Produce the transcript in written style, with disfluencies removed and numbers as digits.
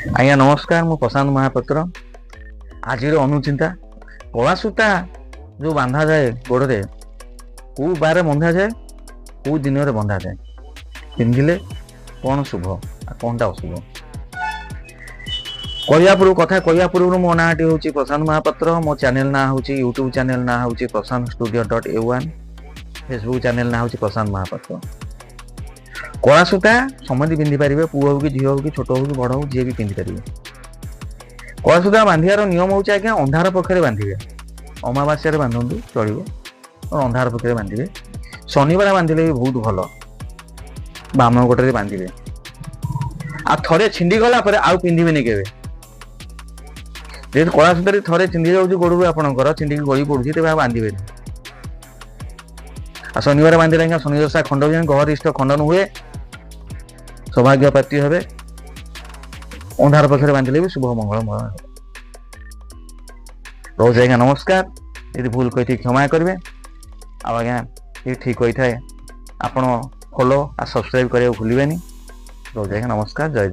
ଆଜ୍ଞା ନମସ୍କାର, ମୁଁ ପ୍ରଶାନ୍ତ ମହାପାତ୍ର। ଆଜିର ଅନୁଚିନ୍ତା, କଳା ସୂତା ଯେଉଁ ବାନ୍ଧାଯାଏ ଗୋଡ଼ରେ, କେଉଁ ବାରରେ ବନ୍ଧାଯାଏ, କେଉଁ ଦିନରେ ବନ୍ଧାଯାଏ, ପିନ୍ଧିଲେ କ'ଣ ଶୁଭ ଆଉ କ'ଣଟା ଅଶୁଭ? କହିବା ପୂର୍ବରୁ, କଥା କହିବା ପୂର୍ବରୁ, ମୋ ନାଁଟି ହେଉଛି ପ୍ରଶାନ୍ତ ମହାପାତ୍ର। ମୋ ଚ୍ୟାନେଲ ନାଁ ହେଉଛି, ୟୁଟ୍ୟୁବ ଚ୍ୟାନେଲ ନାଁ ହେଉଛି ପ୍ରଶାନ୍ତ ଷ୍ଟୁଡ଼ିଓ ଡଟ୍ ଏ ୱାନ୍। ଫେସବୁକ୍ ଚ୍ୟାନେଲ ନାଁ ହେଉଛି ପ୍ରଶାନ୍ତ ମହାପାତ୍ର। କଳା ସୂତା ସମସ୍ତେ ପିନ୍ଧିପାରିବେ, ପୁଅ ହଉ କି ଝିଅ ହଉ କି ଛୋଟ ହଉ କି ବଡ଼ ହଉ, ଯିଏ ବି ପିନ୍ଧିପାରିବେ। କଳା ସୂତା ବାନ୍ଧିବାର ନିୟମ ହେଉଛି ଆଜ୍ଞା, ଅନ୍ଧାର ପକ୍ଷରେ ବାନ୍ଧିବେ। ଅମାବାସ୍ୟାରେ ବାନ୍ଧନ୍ତୁ, ଚଳିବ। ଅନ୍ଧାର ପକ୍ଷରେ ବାନ୍ଧିବେ। ଶନିବାର ବାନ୍ଧିଲେ ବି ବହୁତ ଭଲ। ବାମ ଗୋଟରେ ବାନ୍ଧିବେ। ଆଉ ଥରେ ଛିଣ୍ଡି ଗଲା ପରେ ଆଉ ପିନ୍ଧିବେନି କେବେ। ଯେହେତୁ କଳା ସୂତାରେ ଥରେ ଛିଣ୍ଡି ଯାଉଛି ଗୋଡ଼ରୁ ଆପଣଙ୍କର, ଛିଣ୍ଡିକି ଗଳି ପଡୁଛି, ତେବେ ଆଉ ବାନ୍ଧିବେନି। ଆଉ ଶନିବାର ବାନ୍ଧିଲେ ଆଜ୍ଞା, ଶନି ଦଶା ଖଣ୍ଡ ହୁଏ, ଗ୍ରହ ଇଷ୍ଟ ଖଣ୍ଡନ ହୁଏ, ସୌଭାଗ୍ୟ ପ୍ରାପ୍ତି ହେବେ। ଅନ୍ଧାର ପକ୍ଷରେ ବାନ୍ଧିଲେ ବି ଶୁଭ ମଙ୍ଗଳମୟ ହେବ। ରହୁଛି ଆଜ୍ଞା, ନମସ୍କାର। ଯଦି ଭୁଲ କହିଥିବି କ୍ଷମା କରିବେ। ଆଉ ଆଜ୍ଞା, ଯଦି ଠିକ୍ କହିଥାଏ, ଆପଣ ଫଲୋ ଆଉ ସବସ୍କ୍ରାଇବ୍ କରିବାକୁ ଭୁଲିବେନି। ରହୁଛି ଆଜ୍ଞା, ନମସ୍କାର, ଜୟ